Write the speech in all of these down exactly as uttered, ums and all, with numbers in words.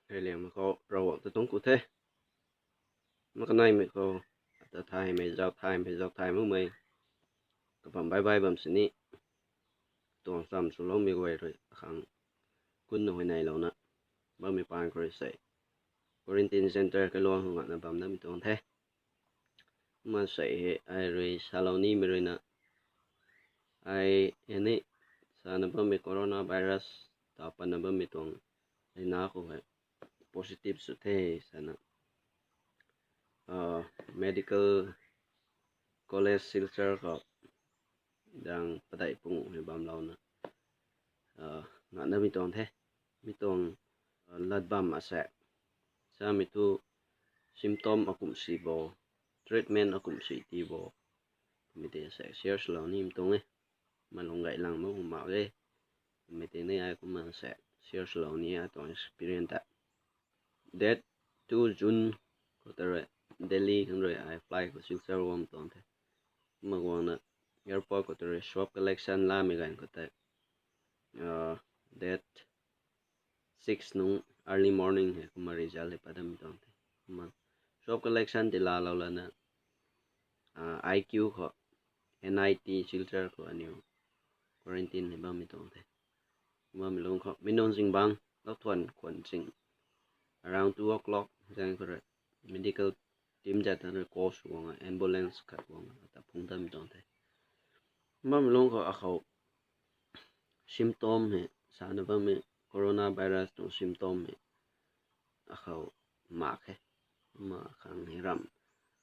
Hei liangmei khou Ravguangc ta tuang ku the. Ma kaneimei khou, ata thaymei, zau thaymei, zau thay makmei, kabam bye bye bam sini, tuang cham swloumei guay rui akhang kunna huayneylouna bammei paan khou rui sei quarantine centre kaluang hungana bam damei tuang the. Kumna sei hei ai rui salou nimei ruina, ai hei ni sana bammei coronavirus ta patna bammei tuang leina khou hei positive sw the sana, Medical College Silchar khou zaeng padeih pung hei bamlouna nganvna mi tuang the. Mi tuang lat bam asaekc, samei thu symptom akumh si bo, treatment akumh si ti bo, mi tei asaekc share swlou ni mi tuang e. Kumna lung gay lang mak mak e. Mi tei ni ai kumna asaekc share swlou ni ai tuang experience ta. Date two June khou ta rui Delhi khang rui ai flight khou Silchar guang tuang the. Kumna guangna airport khou ta rui swab collection lamei ganv khou tei, date six nung early morning hei kumna result hei pat damei tuang the. Kumna swab collection ti laalou lana, I Q khou, N I T Silchar khou aniu quarantine hei bammei tuang the. Kumna mi lung khou mi nung zingbangc lou thuan khwan ching around two o'clock zaeng khou rui medical team zat ta rui call sw guang, ambulance khat guang ta phung damei tuang the. Kumna mi lung khou akhou symptom hei sana bammei coronavirus tuang symptom hei akhou mak khe. Kumna akhang hei ram,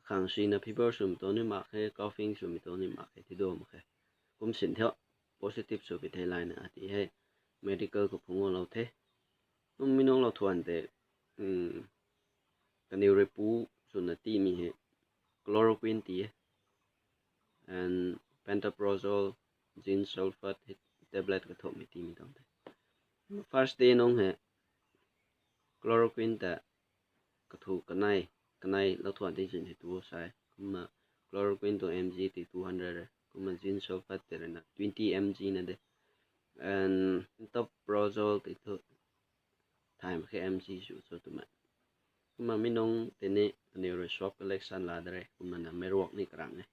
akhang sina fever swmei tuang ni mak khe, coughing swmei tuang ni mak khe, tiduan mak khe. Kum sin the, positive sw pi thei layna ati hei medical khou phungc guanglou the. Kum mi nunglou thuan tei kaniw rui pu swna tiimei hei chloroquine ti e, and pantoprazole, zinc sulfate hei tablet kathumhmei tiimei tuang the. First day nung hei chloroquine ta kathu kanei, kanei lou thuan ti zin hei tu sa e. Kumna chloroquine tuang M G ti two hundred e, kumna zinc sulfate tei ruina twenty M G na de, and pantoprazole ti thu thay mak khe, M G sw cho twmei. Kumna mi nung tei ni aniw rui swab collection laa da re, kumna na meic ruak ni karang e.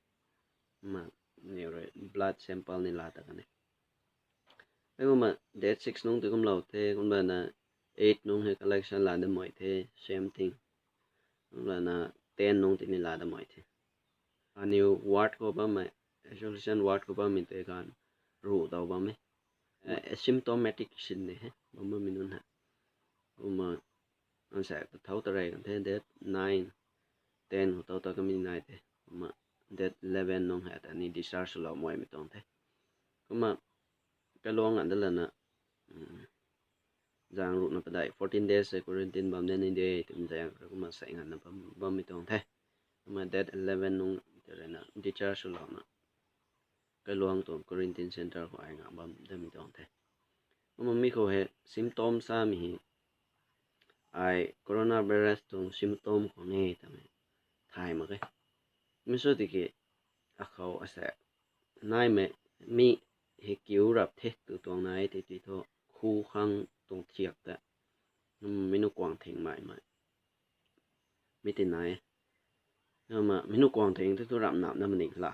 Kumna aniw rui blood sample ni laa ta kan e. Hei kumna date six nung tei kumlou the, kumna na eight nung hei collection laa damei the, same thing. Kumna na ten nung tei ni laa damei the. Aniw ward khou bammei, isolation ward khou bammei tei ganv ruh daw bam e. Asymptomatic sin ni hei bam bammei nunc hei. Kumna asaekc ta thau ta rey kan the, date nine, ten khou thau ta kamei nai the. Kumna date eleven nung hei ta ni discharge swlou muaymei tuang the. Kumna kaluang nganv da lana zaeng ruhna padeih fourteen days hei quarantine bam da ni de twmei zaeng rui kumna sei nganvna bammei tuang the. Kumna date eleven nung tei ruina discharge swlouna kaluang tuang quarantine centre khou ai ngang bam damei tuang the. Kumna mi khou hei symptom samei hei ai coronavirus tuang symptom khou ne twmei thay mak khe. Mi sw tiki akhou asaekc naimei mi hei kiu rap the tu tuang nai tei ti thu, khu khang tuang thiak ta, mi nu kuang thing maimei mi tei nai. Kumna mi nu kuang thing tei thu ramh nap na maning la.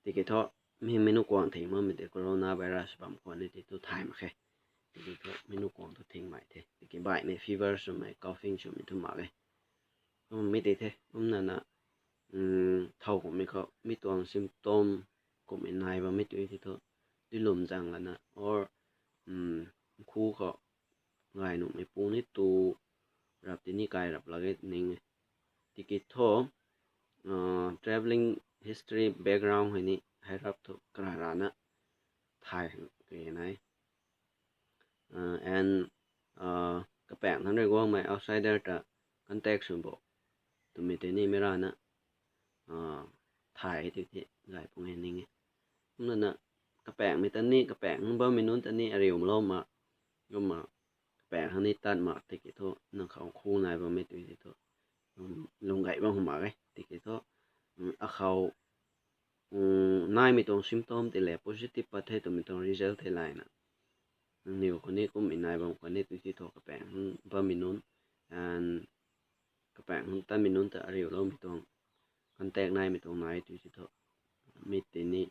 Tiki thu mi mi nu kuang thing makmei tei coronavirus bam khwan ni ti thu thay mak khe. Tiki thu mi nu kuang thu thing mei the. Tiki baihmei fever swmei, coughing swmei thu mak e. Kumna mi tei the, kumna na thow kummei khou mi tuang symptom kummei nai bammei tu ti thu, dilum zaeng lana or khu khou gay nuhmei pu ni tu rap ti ni kai rap lak e ning e. Tiki thu travelling history background hei ni hei rap thu kara rana thay ke nai. And kapaeng thangc rui guangmei outsider ta contact sw bo twmei tei ni mei rana thay ti the gay pung e ning e. Kumna na kapaengmei ta ni, kapaeng bammei nunc ta ni ariu malou ma, kumna kapaeng khang ni tat ma tiki thu nang khou khu nai bammei tu ti thu lung gay bam mak e. Tiki thu akhou naimei tuang symptom tei le positive pat the twmei tuang result thei layna, niw khou ni kummei nai bam khwan ni tu ti thu kapaeng mi nunc, and kapaeng hun tatmei nunc ta ariuloumei tuang, contact naimei tuang nai tu si thu, mi tei ni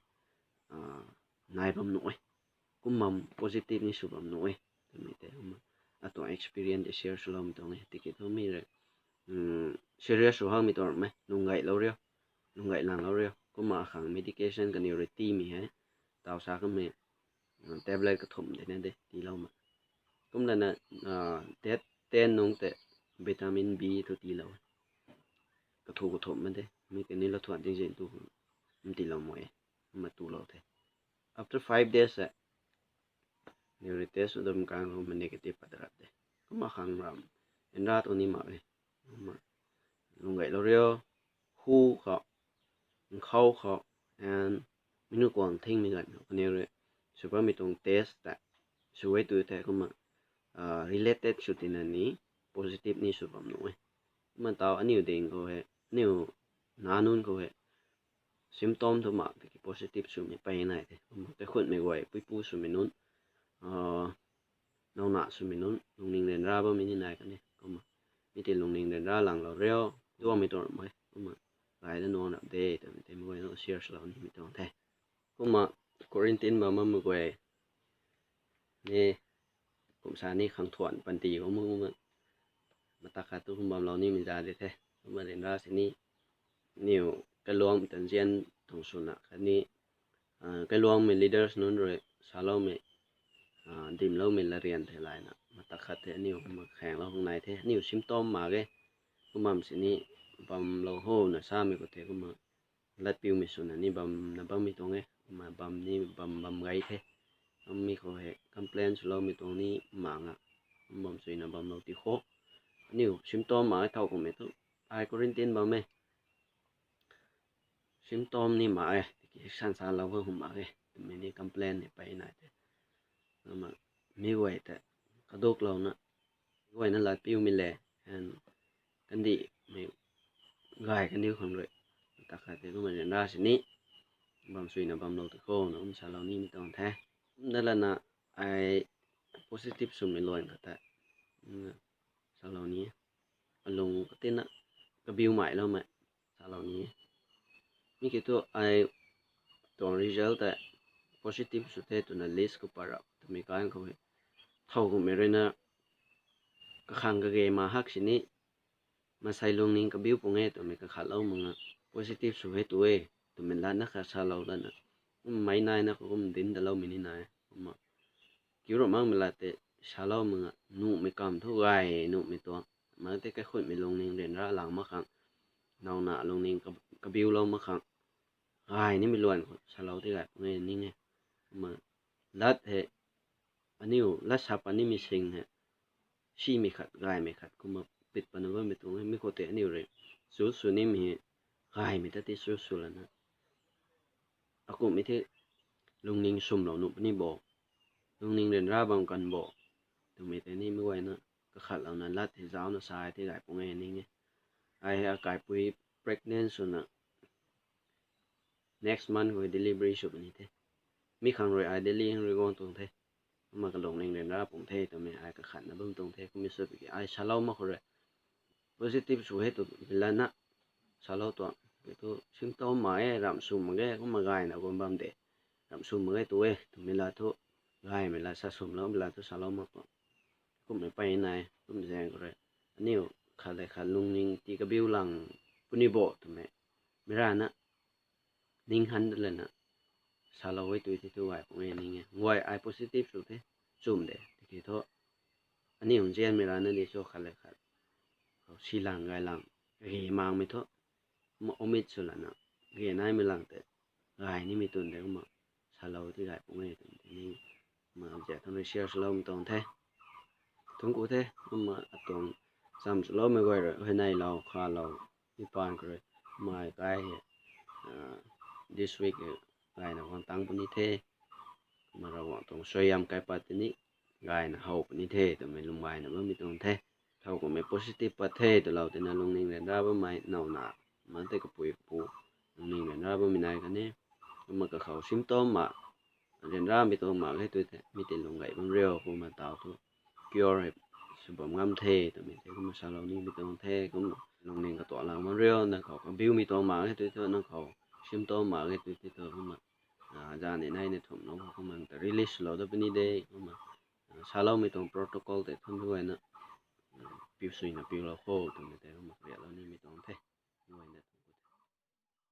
nai bam nuh e. Kum bam positive ni sw bam nuh e twmei tei kumna atuang experience tei share swloumei tuang e. Tiki thu mi rui serious sw hakmei tuang ramh e, lung gaylou riu, lung gay langlou riu. Kumna akhang medication kaniw rui tiimei hei, taw sa kamei tablet kathumh de na de tiiloumei. Kumlana date ten nungc tei vitamin B thu tiilou e. Kathu kathumh ma de, mi kani lou thuan tingzin tu, tiilou mo e, kumna tulou the. After five days e, niw rui test sw dam kang kumna negative pat rap de. Kumna khang ram, nra tu ni mak e. Kumna lung gaylou riu, hu khou, nkhou khou, and mi nu kuang thingmei ganv khou kaniw rui sw bammei tuang test tei sw e tu the kumna related sw tina ni positive ni sw bam nuh e. Kumna taw aniw ding khou hei, aniw nac nunc khou hei symptom thu mak tiki positive swmei pey nai the. Kumna kaikhunmei guay puipu swmei nunc, nowna swmei nunc lungning ryanra bammei ni nai kan e. Kumna mi tei lungning ryanra langlou riu, duangmei tuang ramh e. Kumna gay da nuang rap de twmei tei mei guay nu share swlou nimei tuang the. Kumna quarantine bam bammei guay ni, kum sa ni khang thuan panty kumna, kumna matak khat tu kum bamlou nimei za de the. Kumna ryanra sini, niw kailuangmei tanzian tuang swna khatni kailuangmei leaders nunc rui saloumei, dimloumei latryan thei layna matak khat the aniw kumna khaenglou khang nai the. Aniw symptom mak e, kum bam sini bamlou howna samei khou the kumna latpiumei swna ni bamna bammei tuang e. Kumna bam ni bam bam gay the. Bammei khou hei complain swloumei tuang ni mak nga, kum bam suina bamlou ti khou, aniw symptom mak e thow kummei thu, ai quarantine bam e, symptom ni mak e tiki san salou khang mak e twmei ni complain ni pey nai the. Kumna mi guay tei kaduklouna, mi guayna latpiumei le, and kandihmei gay kaniw khang rui matak khat the kumna ryanra sini bam suina bamlou ti khouna kum salou nimei tuang the. Kumna lana ai positive swmei luan khat tei salou ni, alung katina kabiumeiloumei salou ni. Mi ki thu ai tuang result tei positive sw the twna list khou pat rap twmei kan khou hei, thow kummei ruina kakhang kage ma hak sini, masei lungning kabiu pung e twmei kakhatlou mak nga, positive sw e tu e twmei latna khat salou lana, kummei naina khou kum dinc taloumei ni nai. Kumna kiu ra makmei lat tei salou mak nga, nuhmei kamv thu gay nuhmei tuang, mak tei kaikhunmei lungning ryanra lang mak khang, nowna lungning kabiulou mak khang, gay nimei luan khou salou ti gay pung e ning e. Kumna lat hei, aniw lat sa pat nimei sing hei, simei khat gaymei khat kumna pit patna bammei tuang e. Mi khou tei aniw rui chu sw nimei hei, gaymei ta ti chu sw lana, akumhmei the, lungning swmlou nuh puni bo, lungning ryanra bam kan bo twmei tei ni mi guayna kakhatlouna lat hei zauna sa e ti gay pung e ning e. Ai hei akaipui pregnant swna next month khou delivery sw puni the. Mi khang rui ai Delhi khang rui guang tuang the. Kumna kalungning ryanra pung the twmei ai kakhatna bam tuang the. Kummei sw tiki ai salou mak khou rui positive sw e twmei lana salou tuang. Ki thu symptom mak e, ramh sw mak ge, kumna gayna guang bam de, ramh sw mak ge tu e twmei lat thu, gaymei lat sa swmloumei lat thu salou mak tuang. Kummei pey nai, kum zaeng khou rui aniw khat le khat lungning tii kabiu lang puni bo twmei, mi rana ning han da lana salou e tu ti thu gay pung e ning e. Guay ai positive sw the, chum de tiki thu, aniw nzianmei rana di cho khat le khat khou si lang gay lang, kage makmei thu, kumna omit sw lana, kage naimei lang tei gay nimei twn de kumna salou ti gay pung e twmei tei ni, kumna zat thang rui share swloumei tuang the. Thungc ku the. Kumna atuang cham swloumei guay rui huayneylou khalou, mi paan khou rui, mei kai hei this week hei gayna guang tang puni the. Kumna Ravguangc tuang suaihiam kai pat tini gayna how puni the twmei lwm gayna bammei tuang the. Thow kummei positive pat the twlou tina lungning ryanra bammei nowna, mak tei kapui kapu lungning ryanra bammei nai kan e. Kumna kakhou symptom mak, ryanramei tuang mak hei tu the, mi tei lung gay bam riu kumna taw thu cure hei sw bam ngam the twmei the kumna salou nimei tuang the. Kumna lungning katuak lang bam riu, nang khou kabiumei tuang mak ge tu thu, nang khou sim tuang mak ge tu thu kumna, a, zani nai ni thumh nunc khou kumna ta release lou dat puni de kumna, a, saloumei tuang protocol tei thumh guayna, a, piu suina piulou kho twmei tei kumna kariaklou nimei tuang the.